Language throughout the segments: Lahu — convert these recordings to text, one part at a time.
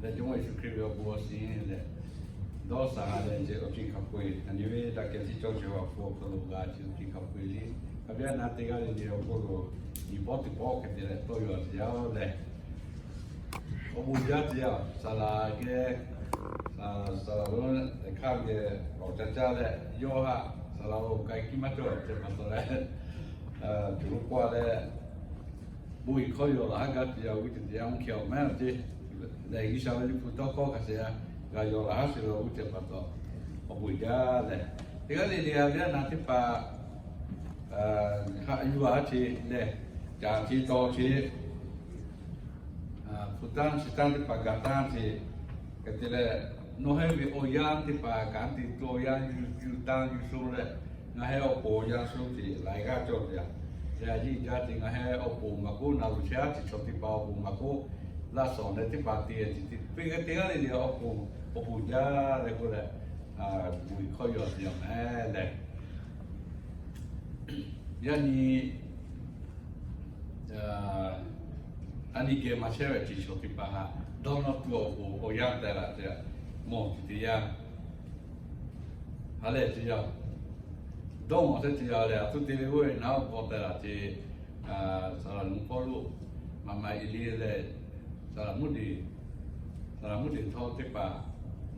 Leh Jawˇmawˇ Yeˍsuˆ Hkriꞈ ve awˬ bon awˬ shiˍ leh, dawˇ sha leh yehˬ awˬ ceuˬ hk'a peu-eˬ, a nyi ve daꞈ kehˬ chi cawˇ cawˬ ve awˬ hk'aw lo g'a chi hk'a peu-eˬ le. Hk'a biˇ na teˇ g'aˇ le le awˬ hk'aw lo, nyi pawˆ teˇ pawˆ hk'e te leh tawˇ yaw a teˇ yanˇ leh, awˬ bon jaˇ teˇ yanˇ, saˍ laꞈ geh, saˍ laꞈ lonˉ hk'aˇ geh awˬ ca caˇ leh, yawˇ haꞈ saˍ laꞈ oˬ k'ai kiˇ maˇ cawˇ ceh pa taw leh, cuˬ lo k'oˆ leh, bon iˍ hkawˇ yaw laˬ haˉ gaˇ teˇ yanˇ, awˬ g'uˇ ceuˬ teˇ yanˇ oˇ hkeh awˬ maˇ te leh, G'uiˬsha ve liꞈ hpu tawˇ hkawˇ hk'a shehˍ g'a yaw laˬ haˉ sheˍ ve awˬ g'uˇ ceuˬ pa taw, awˬ bon jaˇ leh, teˇ g'aˇ le le a viˉ a na teˇ hpaˍ haꞈ yuˬ a ce leh, caˍ ce taw ce, hpu tanˇ chi tanˇ teˇ hpaˍ gaˬ tanˇ ce, hk'e te leh, nawˬ hui ve awˬ yanˇ teˇ hpaˍ kanˉ te tuˬ awˬ yanˇ yuˬ tanˇ yuˬ sho leh, ngaˬ hui awˬ pon awˬ yanˇ sho ce laiˬ g'aˇ cawˬ ve a. Yaꞈ nyi jaˇ ce ngaˬ hui awˬ pon maˇ k'oˆ, na luˬ chehˇ a ce chaw teˇ hpaˍ awˬ pon maˇ k'oˆ, laꞈ shawˍ leh teˇ hpaˍ te ce te ve hk'e te g'aˇ le le awˬ pon, awˬ bon jaˇ leh k'oˆ leh, bon iˍ hkawˇ yaw te yaw meh leh, yaꞈ nyi a nyi geh maˇ chehˇ ve ce chaw teˇ hpaˍ haꞈ dawˇ nawˇ tuˬ awˬ pon awˬ yanˇ tehꞈ laˬ ce, mawˬ ce teˇ yanˇ ha lehˬ ce yaˇ, dawˇ mawˬ teˇ ce yaˇ leh, a htoꞈ te ve k'oˆ ve naˉ, awˬ k'aw tehꞈ laˬ ce, saˍ laꞈ lonˉ Pawˇluꞈ, maꞈ maꞈ e le leh, saˍ laꞈ mvuhˇ deˍ, saˍ laꞈ mvuhˇ deˍ htawˇ teˇ hpaˍ,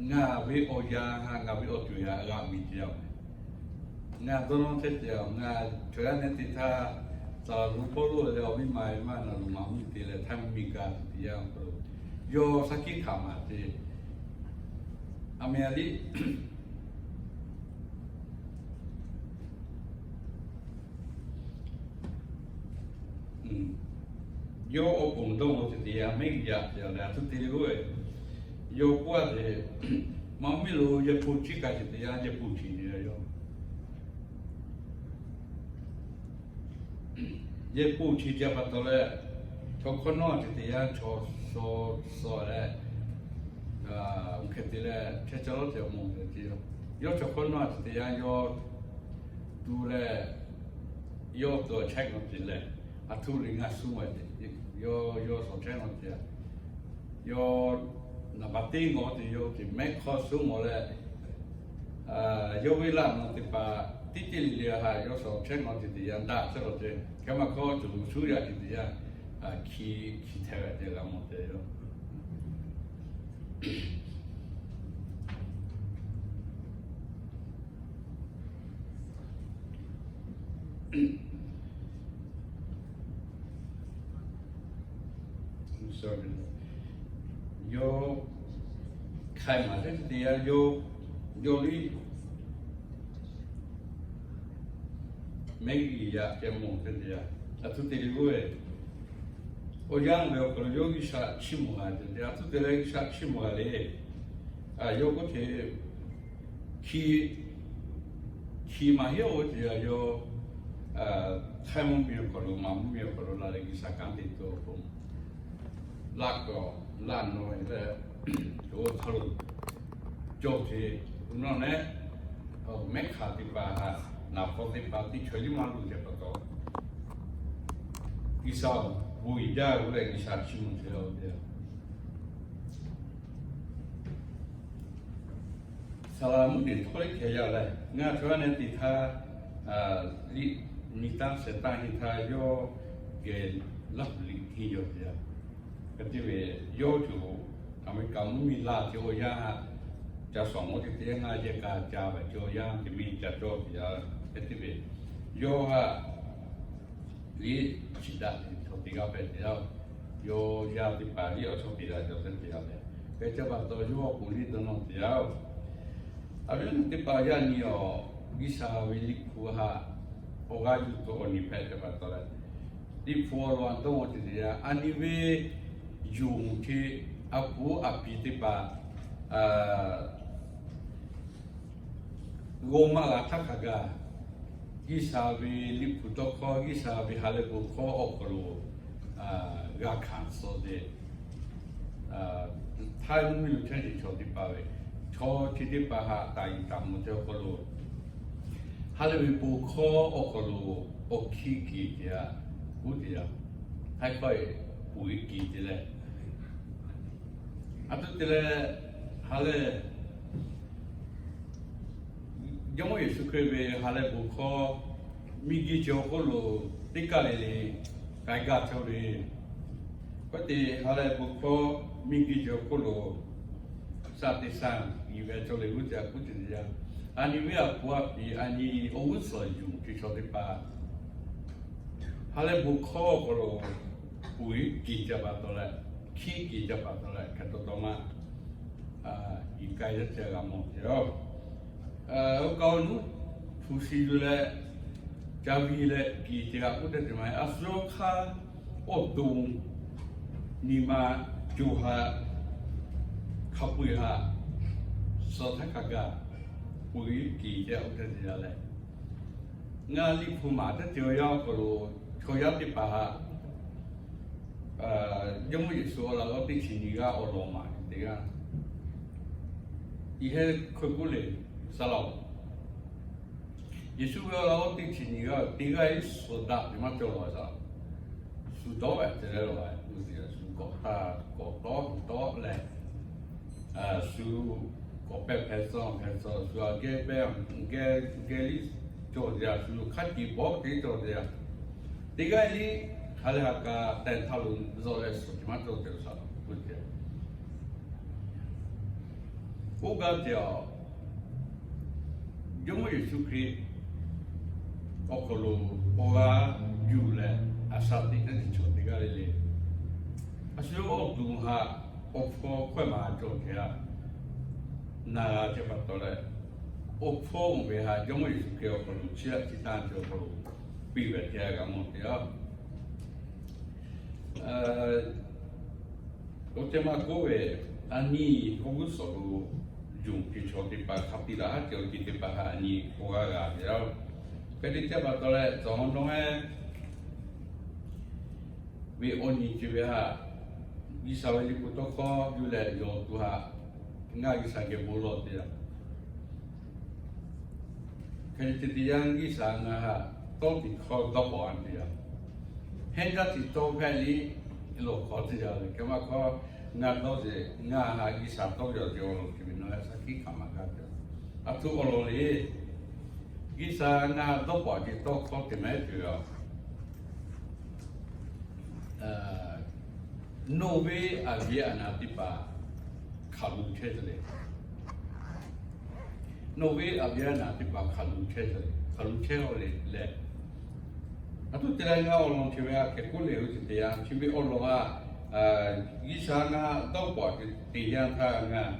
ngaˬ ve awˬ yanˇ haꞈ ngaˬ ve awˬ ceuˬ yaˇ g'a miˬ ce yaˇ meh. Ngaˬ dawˇ nawˇ teˇ ce yaˇ, ngaˬ chaw yaˇ nehˉ teˇ htaˇ, saˍ laꞈ lonˉ Pawˇluꞈ leh awˬ viˉ ma ve maˇ na luˬ maꞈ mvuhˇ te leh htaˇ miˬ gaˬ ce teˇ yanˇ awˬ hk'aw lo, yawˇ shaˉ hkiˆ hkanˍ maˍ ce, a meh a liˇ yawˇ awˬ pon dawˇ mawˬ ce teˇ yanˇ mehˉ g'uiˬ yaꞈ ce yaˇ leh, a htoꞈ te ve k'oˆ ve, yawˇ k'oˆ a ce, maˇ miˇ lo yehˬ pon chiˇ kaꞈ ce teˇ yanˇ yehˬ pon chi ce yaˇ yawˇ yehˬ pon chi ce pa taw leh, chaw hkawˇ nawˇ ce teˇ yanˇ chaw shaw shaw leh, hk'e te leh chehˇ caˇ lawˉ ce mawˬ ce yaˇ. Yawˇ chaw hkawˇ nawˇ ce teˇ yanˇ yawˇ tu leh, yawˇ tuˬ chehˇ k'aw ce leh, a htoꞈ le ngaˬ shu ma ce, yawˇ yawˇ shaw chehˇ k'aw ce, yawˇ naˍ baˬ teˇ ngaw ce yawˇ ce mehˆ hk'aw shu mawˬ leh, yawˇ ve laꞈ nawˬ teˇ hpaˍ teˇ teˇ le le haꞈ yawˇ shaw chehˇ k'aw ce teˇ yanˇ daꞈ chehˇ k'aw ce, hk'e maˇ hkawˇ cawˬ lo shu yaˇ ce teˇ yanˇ, hki hki hteh ve ce g'a mawˬ ce yaˇ. Yawˇ hk'ai maˍ teˇ teˇ yanˇ yawˇ, yawˇ liˇ mehˉ g'uiˬ yaꞈ ce mawˬ teˇ teˇ yanˇ, a htoꞈ te le k'oˆ ve, awˬ yanˇ ve awˬ hk'aw lo yawˇ G'uiˬsha chiˇ mvuh g'a ce teˇ, a htoꞈ te leh G'uiˬsha chiˇ mvuh g'a le. Yawˇ k'oˆ ce, hki, hki maˇ heˆ oˇ ce yaˇ yawˇ hk'ai mvuhˇ miˬ awˬ hk'aw lo maꞈ mvuhˇ miˬ awˬ hk'aw lo la leh G'uiˬsha kanˉ te tuˬ awˬ pon, laꞈ kawꞈ laꞈ nawˬ ve leh, awˬ hk'aw lo cawˬ ce, nawˬ nehˉ mehˆ hk'aˬ teˇ hpaˍ haꞈ naˍ hpawˇ teˇ hpaˍ teˇ chaw liˇ maˇ luˬ ce pa taw, G'uiˬsha bon iˍ jaˇ ve leh G'uiˬsha chiˇ mvuh ce oˇ ve Saˍ laꞈ mvuhˇ deˍ htawˇ liˇ hkeh yaˇ leh, ngaˬ chaw yaˇ nehˉ teˇ htaˇ, liˇ nyi tanˇ shehˍ tanˇ heˆ htaˇ yawˇ geh laˇ huˍ liꞈ henˇ yaw te yaˇ. Hk'e te ve, yawˇ cawˬ Aˍmeˍriˍkaˍ mvuhˇ miˬ laˇ ce awˬ yanˇ haꞈ, ca shawˍ mawˇ te teˇ yanˇ ngaˬ yehˬ kaꞈ ca ve ce awˬ yanˇ te miˇ ca cawˇ te yaˇ. Hk'e te ve, yawˇ haꞈ liˇ chi daꞈ te chaw teˇ g'aˇ hpehꞈ te yaˇ-oˬ. Yawˇ yaˇ teˇ hpaˍ liˇ awˬ chawˇ te yaˇ cawˬ te te yaˇ leh, hk'e ca pa taw yawˇ awˬ pon liˇ dawˇ nawˇ te yaˇ-oˬ. A viˉ teˇ hpaˍ yaˇ nyi awˬ G'uiˬsha ve liꞈ hpu haꞈ awˬ g'aˇ yuˬ tuˬ awˬ nyi hpehꞈ te pa taw leh, liꞈ hpu awˬ lawn dawˇ nawˇ te te yaˇ a nyi ve yonˍ ce a puˍ a piˍ teˇ hpaˍ g'aw maˇ g'a htaˇ hk'a gaˬ, G'uiˬsha ve liꞈ hpu tawˇ hkawˇ, G'uiˬsha ve ha lehˬ bon hkawˇ awˬ hk'aw lo g'a hkanˍ suh te, htaiˇ mvuhˇ miˬ lo chehˇ ce chaw teˇ hpaˍ ve, chaw chi teˇ hpaˍ haꞈ taˍ yuˬ taˍ mvuh ce awˬ hk'aw lo, ha lehˬ ve bon hkawˇ awˬ hk'aw lo awˬ hkiˇ kiˬ te yaˇ, uˉ te yaˇ, htaiˇ hkawˇ e puˍ e kiˬ te leh, A htoꞈ te leh, ha lehˬ, Jawˇmawˇ Yeˍsuˆ Hkriꞈ ve ha lehˬ bon hkawˇ miˬguiˬ cawˬ hk'oˆ lo teˇ kaˇ le le k'ai gaˇ cawˬ ve, k'oˆ te ha lehˬ bon hkawˇ miˬguiˬ cawˬ hk'oˆ lo shaˍ teꞈ shaˍ nyi ve cawˬ le g'uˇ te a kuˉ te te yaˇ, a nyi ve a puˍ a piˍ a nyi awˬ g'uˇ suhˍ yuˬ te chaw teˇ hpaˍ ha lehˬ bon hkawˇ awˬ hk'aw lo, puˍ iˉ kiˬ ca pa taw leh, hkiˉ kiˬ ca pa taw leh, hk'e taw taw maˇ iˍ k'ai yaˇ ca g'a mawˬ te-oˬ. Oˇ kaꞈ awˬ nuˉ hpu shi yuˬ leh, ca viˇ leh kiˬ te g'a k'oˆ te te ma a shu hk'aˇ awˬ to nyi ma co ha hk'a peu-eˬ haꞈ suh htaˇ hk'a gaˬ, puˍ iˉ kiˬ te g'a k'oˆ te te yaˇ leh, ngaˬ liꞈ hpu maˍ teˇ te awˬ yanˇ awˬ hk'aw lo chaw yaˇ teˇ hpaˍ haꞈ Jawˇmawˇ Yeˍsuˆ awˬ laꞈ g'awˇ teˇ chi nyi g'aˇ awˬ lawn maˍ te g'aˇ, iˉ heˆ hk'oˆ k'oˆ le, saˍ laꞈ-oˬ, Yeˍsuˆ ve awˬ laꞈ g'awˇ teˇ chi nyi g'aˇ teˇ g'aˇ iˉ suhˍ daꞈ te maˇ cawˬ lawˬ saˍ, shu dawˇ ve te leh lawˬ ve k'oˆ te, shu k'awꞈ taˇ k'awꞈ tawˉ tawˉ leh, shu k'awꞈ pehˇ hpehꞈ tcuh hpehꞈ tcuh, shu a geh pehˇ geh geh liˇ cawˬ te yaˇ, shu hk'aˇ tiꞈ bawˆ te cawˬ te yaˇ, teˇ g'aˇ liˇ ha lehˬ ha k'a tehˬ htaˇ lo zuhꞈ leh suhˍ te maˇ cawˬ te saˍ laꞈ k'oˆ te. Oˇ gaˇ te a, Jawˇmawˇ Yeˍsuˆ Hkriꞈ awˬ hk'aw lo awˬ g'aˇ yuˬ leh, a shaˍ teꞈ teˇ chi cawˬ teˇ g'aˇ le le, a shu yawˇ awˬ duˬ haꞈ awˬ hpfuhˇ hkawehˇ maˍ cawˬ te a, na g'a ce pa taw leh, awˬ hpfuhˇ oˇ ve haꞈ Jawˇmawˇ Yeˍsuˆ Hkriꞈ awˬ hk'aw lo chiˇ aꞈ chiˇ taˇ cawˬ hk'aw lo piˇ ve te a g'a mawˬ te a. Oˇ teˇ maˇ k'oˆ ve, a nyi awˬ g'uˇ suhˍ lo yonˍ te chaw teˇ hpaˍ hk'a piˇ laˬ haˉ te awˬ ceuˬ teˇ hpaˍ haꞈ a nyi awˬ g'aˇ g'a ve a. Hk'e te ce pa taw leh, cawˬ nawˉ ehˉ ve awˬ nyi ce ve haꞈ, G'uiˬsha ve liꞈ hpu tawˇ hkawˇ yuˬ leh yonˍ tuˬ haꞈ, ngaˬ G'uiˬsha geh bon lawˬ te a. Hk'e te te yaˇ G'uiˬsha ngaˬ haꞈ tawˇ tiꞈ hkawˇ dawˇ k'awꞈ a te yaˇ, hehnˇ jaˇ tiꞈ tawˇ hpehꞈ liˇ lawˬ hk'aw te yaˇ le. Hk'e maˇ hk'aˇ, ngaˬ dawˇ zeˬ ngaˬ haꞈ G'uiˬsha tawˇ ve awˬ ceuˬ awˬ lawn te ve nawˬ hui shaˍ hkiˆ hk'aˬ maˇ gaˇ te. A htoꞈ awˬ lawn le, G'uiˬsha ngaˬ haꞈ dawˇ k'awꞈ a te tawˇ hkawˇ te mehˉ te ve a. Nawˬ ve aˍ viˉ aˍ naˍ teˇ hpaˍ hk'aˬ lo chehˇ te le. Nawˬ ve aˍ viˉ aˍ naˍ teˇ hpaˍ hk'aˬ lo chehˇ te le, hk'aˬ lo chehˇ a le leh, a htoꞈ te leh ngaˬ awˬ lawn chi ve a hk'e k'oˆ le ve ce te yaˇ, chi ve awˬ lawn a, G'uiˬsha ngaˬ haꞈ dawˇ k'awꞈ te yaˇ htaˇ ngaˬ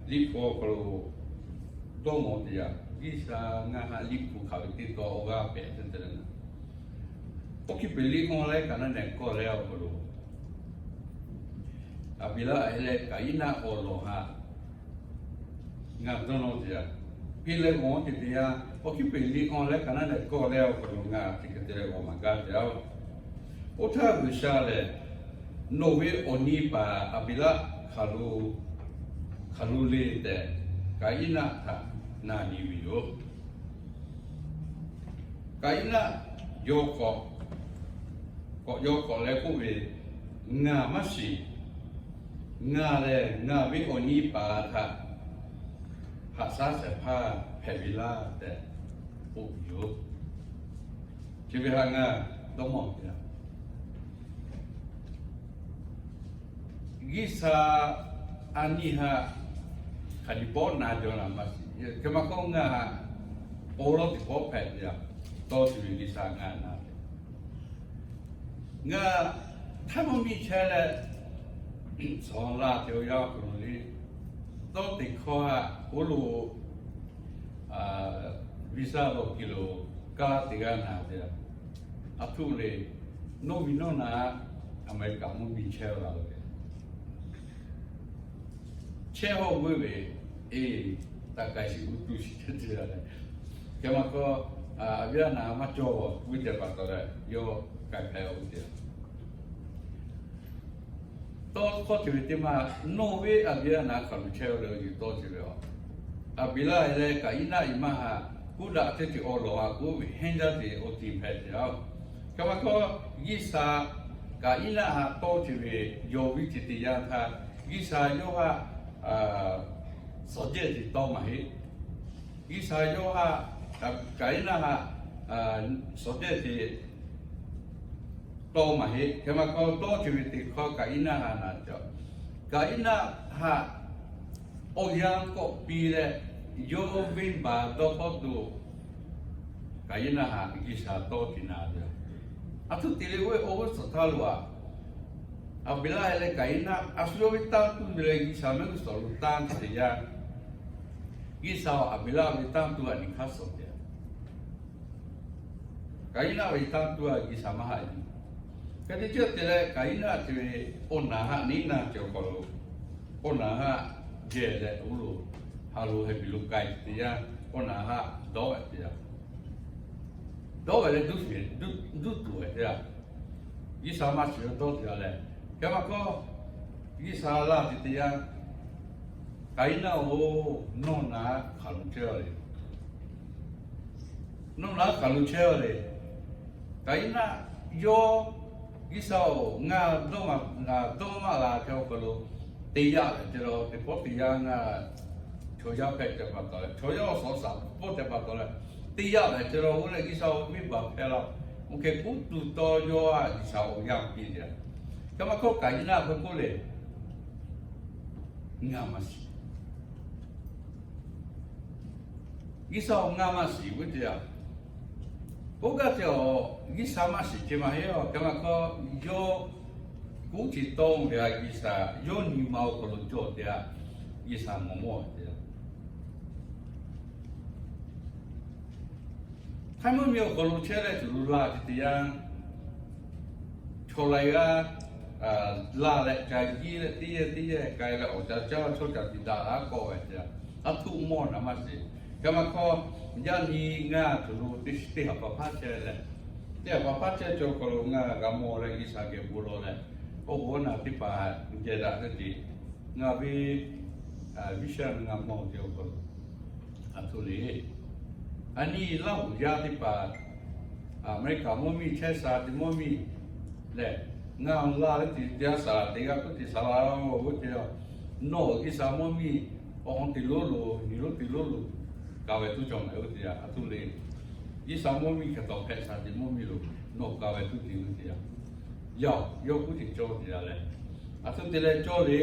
liꞈ hpu awˬ hk'aw lo dawˇ mawˬ te yaˇ, G'uiˬsha ngaˬ haꞈ liꞈ hpu hk'aˬ ve teˇ taw awˬ g'aˇ pehꞈ te te le na. Oˇ hkiˇ peˬ liꞈ awˬ leh kaꞈ naˉ nehˬ kawˆ leh awˬ hk'aw lo, Aˍbeˍlaˆ leh Kaˍiˉnaˆ awˬ lawn haꞈ ngaˬ dawˇ nawˇ te yaˇ, piˇ leh g'awˬ te te yaˇ, oˇ hkiˇ peˬ liꞈ awˬ leh kaꞈ naˉ nehˬ kawˆ leh awˬ hk'aw lo ngaˬ chi hk'e te leh g'awˬ maˍ gaˇ te yaˇ-oˬ. Oˇ htaˇ G'uiˬsha lehˬ, nawˬ ve awˬ nyi paˍ Aˍbeˍlaˆ hk'aˬ lo, hk'aˬ lo le tehꞈ Kaˍiˉnaˆ htaꞈ na nyi ve yoˬ. Kaˍiˉnaˆ yawˇ k'awꞈ, k'awꞈ yawˇ k'awꞈ leh k'oˆ ve, Ngaˬ maˇ shiˍ. Ngaˬ lehˬ ngaˬ ve awˬ nyi paˍ htaꞈ haꞈ shaˉ shehˍ hpaˇ hpehꞈ ve laˇ tehꞈ k'oˆ ve yoˬ. Chi ve haꞈ ngaˬ dawˇ mawˬ te yaˇ, G'uiˬsha a nyi haꞈ hk'aˬ nyi pawˆ na jaw naˍ maˇ shiˍ. Hk'e maˇ k'oˆ ngaˬ haꞈ awˬ lawn teˇ pawˆ hpehꞈ te yaˇ, tawˇ chi ve G'uiˬsha ngaˬ na te Ngaˬ htaˇ mvuhˇ miˬ chehˇ leh, shawˍ laˇ te awˬ yanˇ awˬ hk'aw lo le, tawˇ teꞈ hkawˇ haꞈ oˇ lo visaˇ lawˬ kiˬ lo kaˇ laˇ teˇ g'aˇ na te, a htoꞈ le, nawˇ miˬ nawˇ na, Aˍmeˍriˍkaˍ mvuhˇ miˬ chehˇ la ve, chehˇ hawˇ g'uˇ ve, eˬ, taˇ k'ai shiˍ g'uˇ tuˬ shiˍ chehˇ te la leh, hk'e maˇ k'oˆ, aˍ viˉ aˍ naˍ maˇ cawˬ g'uˇ te pa taw leh yawˇ k'ai hpehꞈ-oˬ te. Tawˇ hkawˇ te ve teˇ maˇ, nawˬ ve aˍ viˉ aˍ naˍ hk'aˬ lo chehˇ-oˬ leh awˬ yeˬ tawˇ te ve a. Aˍbeˍlaˆ leh Kaˍiˉnaˆ iˉ maˇ haꞈ kuˉ daꞈ teˇ ceuˬ awˬ lawn haꞈ k'oˆ ve hehnˇ jaˇ te awˬ tiˍ hpehꞈ te a. Hk'e maˇ k'oˆ, G'uiˬsha Kaˍiˉnaˆ haꞈ tawˇ te ve yawˇ viˉ ceuˬ te yanˇ htaˇ, G'uiˬsha yawˇ haˆ shawˍ jehˇ te tawˇ maˇ heˆ. G'uiˬsha yawˇ haˆ, Kaˍiˉnaˆ haˆ shawˍ jehˇ te tawˇ maˇ heˆ. Hk'e maˇ k'aw, tawˇ ceuˬ ve teˇ hkawˇ Kaˍiˉnaˆ haˆ naˍ cawˬ. Kaˍiˉnaˆ haˆ awˬ yanˇ k'awꞈ piˇ leh, yawˇ venˇbaˆ dawˇ hkawˇ tuˬ, Kaˍiˉnaˆ haˆ G'uiˬsha tawˇ te naˍ ve. Aˬ htoꞈ te leh oˇ ve awˬ g'uˇ suhˍ htaˇ lo aꞈ, Aˍbeˍlaˆ leh Kaˍiˉnaˆ a shu yawˇ ve tanˇ tuˬ ve leh G'uiˬsha mehˆ g'uˇ suhˍ lo tanˇ te te yanˇ, G'uiˬsha Aˍbeˍlaˆ ve tanˇ tuˬ a nyi hk'aˇ suh te Kaˍiˉnaˆ ve tanˇ tuˬ a G'uiˬsha maˇ haꞈ yuˬ. Hk'e te ceh te leh Kaˍiˉnaˆ te ve awˬ naˍ haˆ neˉ naˍ cawˬ k'awꞈ lo, awˬ naˍ haˆ jehˬ leh oˇ lo, ha lo heh biˬ lo k'ai te yanˇ, awˬ naˍ haˆ dawˇ ve te yanˇ, dawˇ ve leh duˇ tuˬ ve te yanˇ, G'uiˬsha maˇ shiˍ ve dawˇ te yanˇ leh, hk'e maˇ k'aw, G'uiˬsha laˇ te te yanˇ, Kaˍiˉnaˆ-oˬ, nawˬ naˍ haˆ hk'aˬ lo chehˇ a le. Nawˬ naˍ haˆ hk'aˬ lo chehˇ a le. Kaˍiˉnaˆ yawˇ, G'uiˬsha-oˬ, ngaˬ dawˇ maˇ, ngaˬ dawˇ maˇ la hk'e awˬ hk'aw lo te yaˇ leh te la, teˇ pawˆ te yaˇ ngaˬ chaw yaˇ hpehꞈ te pa taw leh, chaw yaˇ awˬ suhˍ shaˍ pawˆ te pa taw leh, te yaˇ leh te la oˇ leh G'uiˬsha-oˬ, venˇbaˆ hpehꞈ la. Oˇ hk'e kuˉ tuˬ tawˇ yawˇ a G'uiˬsha awˬ yanˇ piˇ te. Hk'e maˇ k'aw Kaˍiˉnaˆ hk'e k'oˆ le, ngaˬ maˇ shiˍ. G'uiˬsha-oˬ, ngaˬ maˇ shiˍ ve te yanˇ, k'oˆ gaˇ te a, G'uiˬsha maˇ shiˍ ce maˇ heˆ a. Hk'e maˇ k'aw, yawˇ kuˉ ce tawˇ ve a G'uiˬsha yawˇ nyi ma awˬ hk'aw lo cawˬ te a, G'uiˬsha mawˬ mawˇ te a. Htaiˇ mvuhˇ miˬ awˬ hk'aw lo chehˇ leh tuˬ lo la ce te yanˇ, chaw laiˬ g'aˇ laˬ leh ca jiˇ leh teˇ yehˬ teˇ yehˬ k'ai leh awˬ ca caˇ chaw ca tiꞈ daꞈ laˇ k'awꞈ ve te a. Aˬ htoꞈ mawˇ naˍ maˇ shiˍ. Hk'e maˇ k'aw, yaˇ nyi ngaˬ tuˬ lo teˇ haˍ paˍ hpaˇ chehˇ leh, teˇ haˍ paˍ hpaˇ chehˇ cawˬ hk'aw lo ngaˬ g'a mawˬ leh G'uiˬsha geh bon lawˬ leh, oˇ k'o naˬ teˇ hpaˍ geh daꞈ teˇ ceuˬ, ngaˬ ve vision ngaˬ mawˬ te awˬ hk'aw lo, aˬ htoꞈ le. A nyi Laˇ huˍ yaˇ teˇ hpaˍ, Aˍmeˍriˆkaˍ mvuhˇ miˬ, Chehˇ saˍ laꞈ te mvuhˇ miˬ lehˬ, ngaˬ la ve teˇ yanˇ saˍ laꞈ te g'a k'oˆ te saˍ laꞈ oˇ te a, nawˬ G'uiˬsha mvuhˇ miˬ awˬ hk'aw te lonˉ lo, nyi lonˉ te lonˉ lo, ka ve tuˉ cawˬ maˇ heˆ oˇ te a. Aˬ htoꞈ le. G'uiˬsha mvuhˇ miˬ hk'e taw hpehꞈ saˍ laꞈ te mvuhˇ miˬ lo, nawˬ ka ve tuˉ te oˇ te a. Yaˇ, yawˇ kuˉ ce cawˇ te a leh, aˬ htoꞈ te leh cawˇ le.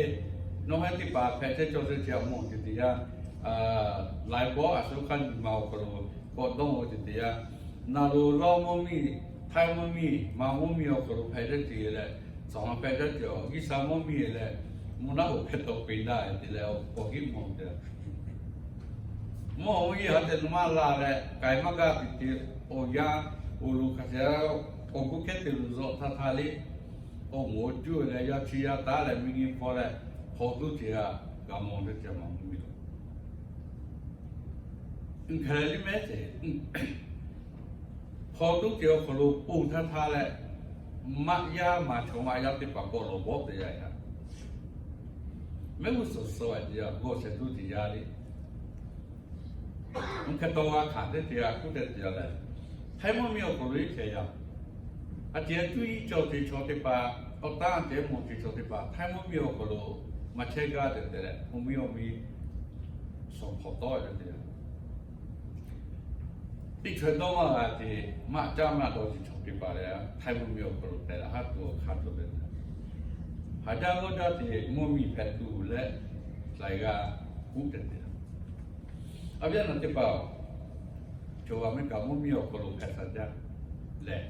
Nawˬ hui teˇ hpaˍ hpehꞈ chehˇ cawˇ chehˇ ce a mawˬ ce te yanˇ, laiˬ pawˆ a shu hk'aˇ nyi ma awˬ hk'aw lo k'awꞈ dawˇ ve ce te yanˇ, naˬ lo Laˇ mvuhˇ miˬ, Htaiˇ mvuhˇ miˬ, Maˍ mvuhˇ miˬ awˬ hk'aw lo hpehꞈ chehˇ ce leh, tcuhˍ ma hpehꞈ chehˇ ce a G'uiˬsha mvuhˇ miˬ leh, mvuhˇ naˆ hoꞈ hpehꞈ taw peꞈ daꞈ te leh awˬ hkiˉ mawˬ te mvuhˇ awˬ mvuhˇ yeˬ ha te nawˬ maˇ la leh k'ai maˇ gaˇ te te, awˬ yanˇ oˬ lo hk'a te, awˬ guˇ hkehˉ te luˬ zawꞈ htaˇ htaˇ le, awˬ moˍ awˬ cuˇ leh yaˇ chi yaˇ taˉ leh miˬ nyi hpaw leh, hpaw tuˉ ce a, g'a mawˬ te ce maˍ mvuhˇ miˬ lo hk'e le mehˉ ce. Hpaw tuˉ ce awˬ hk'aw lo ponˬ htaˇ htaˇ leh, maꞈ yaˇ maˍ chaw maꞈ yaˇ teˇ hpaˍ k'awꞈ lawˬ bawˆ te yaˇ yaˇ, mehˆ g'uˇ suhˍ suh a ce a g'awˇ sheh tuˉ ce yaˇ le. Hk'e taw g'a hkanˍ teˇ te g'a kuˉ te te a leh, Htaiˇ mvuhˇ miˬ awˬ hk'aw lo iˉ hkeh yaˇ, a ceh cuˇ yiˉ cawˬ ce chaw teˇ hpaˍ, awˬ tanˇ ceh mawˬ ce chaw teˇ hpaˍ Htaiˇ mvuhˇ miˬ awˬ hk'aw lo maˇ chehˇ gaˇ te te leh, mvuhˇ miˬ awˬ miˬ suhˍ hpaw tawˆ te te a. Teˇ chaweh dawˇ maˇ g'a ce, maꞈ caˇ maˇ dawˇ ce chaw teˇ hpaˍ leh, Htaiˇ mvuhˇ miˬ awˬ hk'aw lo tehꞈ laꞈ haˉ tuˬ awˬ hk'aˇ cawˬ ve, haˍ jaˇ g'awˇ jaˇ te mvuhˇ miˬ hpehꞈ tuˬ leh, laiˬ g'a kuˉ te te a. A viˉ a naˬ teˇ hpaˍ, chaw Aˍmeˍriˆkaˍ mvuhˇ miˬ awˬ hk'aw lo hpehꞈ htaꞈ jaˇ lehˬ,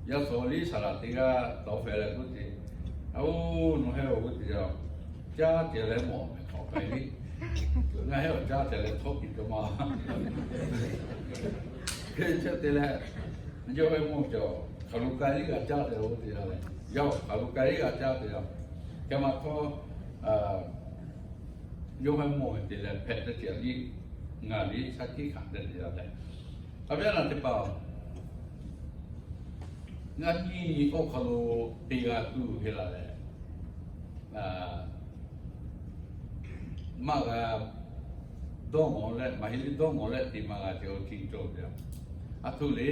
yaˇ suhˍ liˇ saˍ laꞈ teˇ g'aˇ tawˍ hpehꞈ leh k'oˆ ce, Oˬ, nawˬ hehˉ awˬ g'uˇ te yaˇ, caˇ ceh leh mawˬ mehˍ k'awꞈ k'ai le. Ngaˬ hehˉ awˬ caˇ ceh leh htawˇ piˇ cawˇ ma. Hk'e te leh, yawˇ ve mawˬ cawˬ hk'aˬ lo k'ai liˇ g'a caˇ te oˇ te yaˇ leh, yaˇ hk'aˬ lo k'ai liˇ g'a caˇ te yaˇ, hk'e maˇ htawˇ, yawˇ ve mawˬ te leh hpehꞈ te ce liˇ, ngaˬ liˇ shaˉ hkiˆ hkanˍ te te yaˇ leh, a viˉ a naˬ teˇ hpaˍ, ngaˬ nyi awˬ hk'aw lo te g'a tuˬ hk'e la leh, maˇ g'a dawˇ ngawˬ leh, maˇ heˆ liˇ dawˇ ngawˬ leh te maˇ g'a ce awˬ ceuˬ cawˬ ve a. Aˬ htoꞈ le.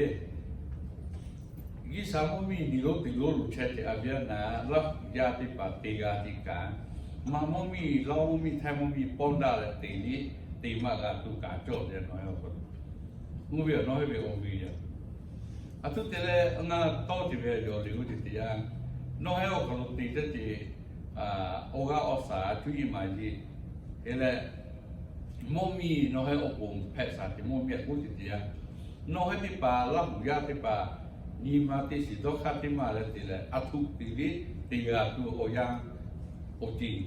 G'uiˬsha mvuhˇ miˬ nyi lonˉ te lonˉ lo chehˇ ce a viˉ a naˬ, Laˇ huˍ yaˇ teˇ hpaˍ te g'a te kaꞈ, Maˇ mawˇ miˇ, Laˇ mawˇ miˇ, Htaiˇ mawˇ miˇ pawˇ daꞈ leh teꞈ liˇ teꞈ maˇ g'a tuˬ kaꞈ cawˬ ve nawˬ hui awˬ hk'aw lo. Mvuhˇ ve awˬ nawˬ hui ve awˬ ve yaˇ, a htoꞈ te leh ngaˬ tawˇ te ve yawˬ liꞈ g'uˇ te teꞈ yanˇ, nawˬ hui awˬ hk'aw lo te teˇ ceuˬ awˬ g'aˇ awˬ shaˍ cuˇ yiˍ maˍ yiˍ te leh, mawˇ miˇ nawˬ hui awˬ pon hpehꞈ shaˍ te mawˇ miˇ a g'uˇ te teꞈ yanˇ, nawˬ hui teˇ hpaˍ Laˇ huˍ yaˇ teˇ hpaˍ nyi ma teˇ shiˍ dawˇ hk'aˇ teˇ maˇ leh te leh a htoꞈ te liˇ teꞈ g'a tuˬ awˬ yanˇ awˬ tiˍ,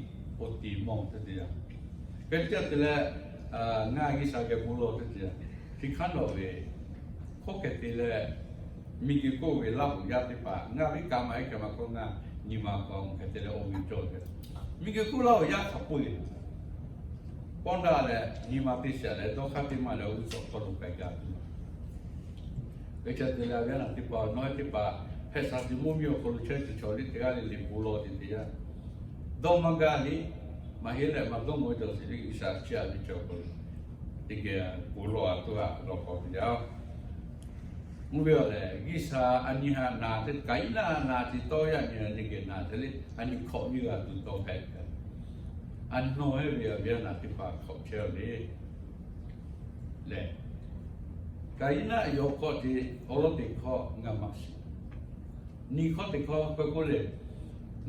awˬ tiˍ mawˬ teˇ teꞈ yanˇ, hk'e te leh ngaˬ G'uiˬsha geh bon lawˬ teˇ teꞈ yanˇ, chi hk'aˇ nawˬ ve hk'oˆ hk'e te leh, miˬguiˬ hk'oˆ ve Laˇ huˍ yaˇ teˇ hpaˍ ngaˬ ve kaꞈ maˇ heˆ hk'e maˇ k'oˆ, ngaˬ nyi ma k'aw hk'e te leh awˬ ve cawˬ ve, miˬguiˬ hk'oˆ Laˇ huˍ yaˇ hk'a peu-eˬ pawˇ daꞈ leh nyi ma teˇ shiˍ leh dawˇ hk'aˇ teˇ maˇ leh awˬ g'uˇ suhˍ hk'aw lo k'ai gaˬ tuˬ. Hk'e te leh a ve yaˇ naˬ teˇ hpaˍ, nawˬ hui teˇ hpaˍ hpehꞈ shaˍ te mawˇ miˇ awˬ hk'aw lo chehˇ tuˬ chaw liˇ teˇ g'aˇ le le bon lawˬ te teꞈ yanˇ, dawˇ maˇ gaˇ liˇ, maˇ heˆ leh maˇ dawˇ maˇ cawˬ sheˍ liˇ G'uiˬsha chiˇ aꞈ ve cawˬ k'o, teˇ geh bon lawˬ a toˇ haꞈ lawˬ k'awꞈ te yaˇ-oˬ. Mvuhˇ ve awˬ lehˬ, G'uiˬsha a nyi haꞈ naˬ te, Kaˍiˉnaˆ naˬ te tawˇ yaˇ nyi a nyi geh naˬ te le, a nyi hk'awꞈ nyiˇ g'a tuˬ tawˇ hpehꞈ kaꞈ, a nawˬ hui ve a ve yaˇ naˬ teˇ hpaˍ hk'awꞈ chehˇ-oˬ le. Lehˬ, Kaˍiˉnaˆ yawˇ hk'awꞈ te awˬ lawn teꞈ hkawˇ ngaˬ maˇ shiˍ. Nyi hkawˇ teꞈ hkawˇ k'oˆ k'oˆ le,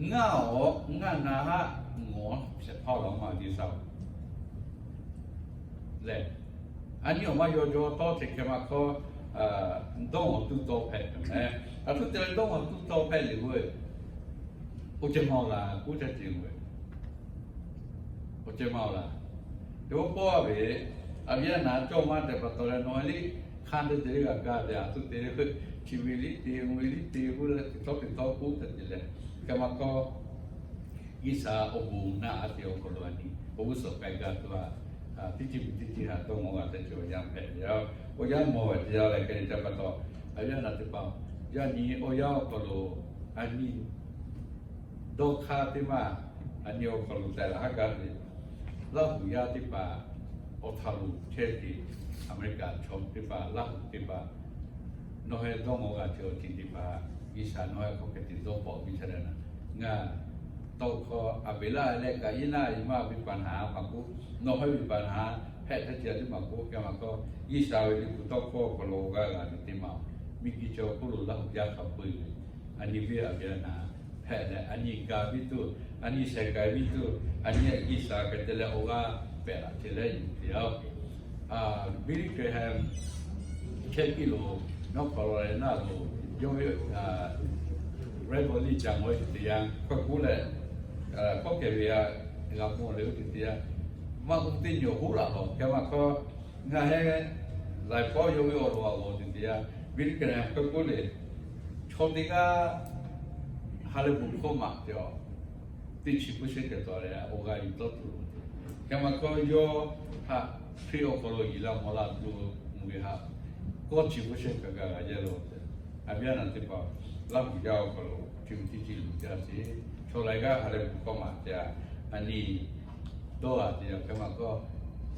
ngaˬ awˬ ngaˬ naˬ haꞈ ngawˬ shehˍ hpaˇ la maˇ G'uiˬsha lehˬ, a nyi awˬ maˇ yaw jaw tawˇ te hk'e maˇ hkawˇ, dawˇ awˬ tuˇ tawˇ hpehꞈ tuˬ meh. A htoꞈ te leh dawˇ awˬ tuˇ tawˇ hpehꞈ le k'o, awˬ ceh maˇ-oˬ laˬ k'oˆ caˇ ce ve, awˬ ceh maˇ-oˬ laˬ. Te oˇ pawˆ ve, a ve yaˇ naˬ cawˇ maˇ tehꞈ pa taw leh nawˬ liˇ hk'aˇ te te g'a gaˇ ve a htoꞈ te le, chi ve liˇ te, ve liˇ te k'oˆ leh teꞈ tawˇ teꞈ tawˇ k'oˆ te te leh, hk'e maˇ hkawˇ G'uiˬsha awˬ bon naˆ a te awˬ hk'aw lo a nyi awˬ g'uˇ suhˍ k'ai gaˇ tuˬ a, teˇ ceuˬ teˇ ceuˬ haꞈ dawˇ mawˬ g'a teˇ ceuˬ awˬ yanˇ hpehꞈ ve yoˬ. Awˬ yanˇ mawˬ ve te yaˇ leh hk'e te pa taw, a ve yaˇ naˬ teˇ hpaˍ, yaˇ nyi awˬ yanˇ awˬ hk'aw lo a nyi dawˇ hk'aˇ teˇ maˇ, a nyi awˬ hk'aw lo tehꞈ laˬ haˉ gaˇ ve, Laˇ huˍ yaˇ teˇ hpaˍ awˬ htaꞈ lo chehˇ te, Aˍmeˍriˆkaˍ chaw teˇ hpaˍ, Laˇ huˍ teˇ hpaˍ, nawˬ hui dawˇ mawˬ g'a cawˬ awˬ ceuˬ teˇ hpaˍ, G'uiˬsha nawˬ hui hk'aw hk'e te dawˇ pawˆ piˇ chehˇ leh na, ngaˬ tawˇ hkawˇ a beˍ laˇ leh kaꞈ iˉ naˆ iˉ maˇ ve ปัญหา maˇ k'oˆ, nawˬ hui ve ปัญหา hpehꞈ htaˇ ceh a teˇ maˇ k'oˆ, hk'e maˇ hkawˇ G'uiˬsha ve liꞈ hpu tawˇ hkawˇ awˬ hk'aw lo g'a g'a ve teˇ maˇ, miˬguiˬ cawˬ hk'oˆ lo Laˇ huˍ yaˇ hk'a peu-eˬ ve, a nyi ve a ve naˬ hpehꞈ leh a nyi gaˬ piˇ tuˬ, a nyi shehˍ k'ai piˇ tuˬ, a nyi G'uiˬsha hk'e te leh awˬ g'aˇ pehꞈ laꞈ ce leh yuˬ te yaˇ-oˬ. Billy Graham chehˇ piˇ lo, nawˉ hk'aw lo leh naˆ lo, yawˇ ve Reverend liˇ ca mawˬ ve teˇ yanˇ hkawˇ k'oˆ leh, hkawˇ kehˬ ve a g'a mawˬ leh oˇ te teˇ yanˇ, maˇ k'oˆ teˇ nyi awˬ hoˉ laꞈ lawˬ hk'e maˇ hkawˇ, ngaˬ heh laiˬ pawˆ yawˇ ve awˬ lawn a g'awˬ te teˇ yanˇ, Billy Graham hkawˇ k'oˆ le, chaw teˇ g'aˇ ha lehˬ bon hkawˇ maꞈ te a, teˇ chi puiˉ shehnˉ kehˬ tawˍ leh awˬ g'aˇ yuˬ tawˇ tuˬ lo, hk'e maˇ hkawˇ yawˇ htaꞈ Hkriꞈ awˬ hk'aw lo yiˍ laˇ mawˬ laˇ tuˬ mvuhˇ ve htaꞈ kawˇ chi puiˉ shehnˉ kaꞈ g'a g'a yehˇ lo te. A ve yaˇ naˬ teˇ hpaˍ, Laˇ huˍ yaˇ awˬ hk'aw lo chi ve teˇ ceuˬ luˬ jaˇ ce, chaw laiˬ g'aˇ ha lehˬ bon hkawˇ maꞈ te a, a nyi dawˇ a te a hk'e maˇ hkawˇ,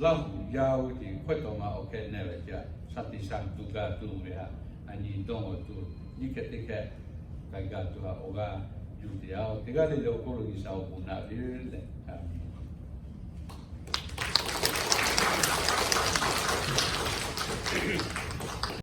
Laˇ huˍ yaˇ oˇ ve te hkawehˇ taw ma awˬ hk'e nehˬ ve ce a, shaˍ tiꞈ shaˍ tuˬ gaˬ tuˬ ve htaꞈ a nyi dawˇ g'awˬ tuˬ nyiˇ hkeh teˇ hkeh k'ai gaˬ tuˬ htaꞈ awˬ g'aˇ yuˬ te yaˇ-oˬ. Teˇ g'aˇ le le awˬ hk'oˆ lo G'uiˬsha awˬ bon naꞈ piˇ leh, Aˍmenˍ.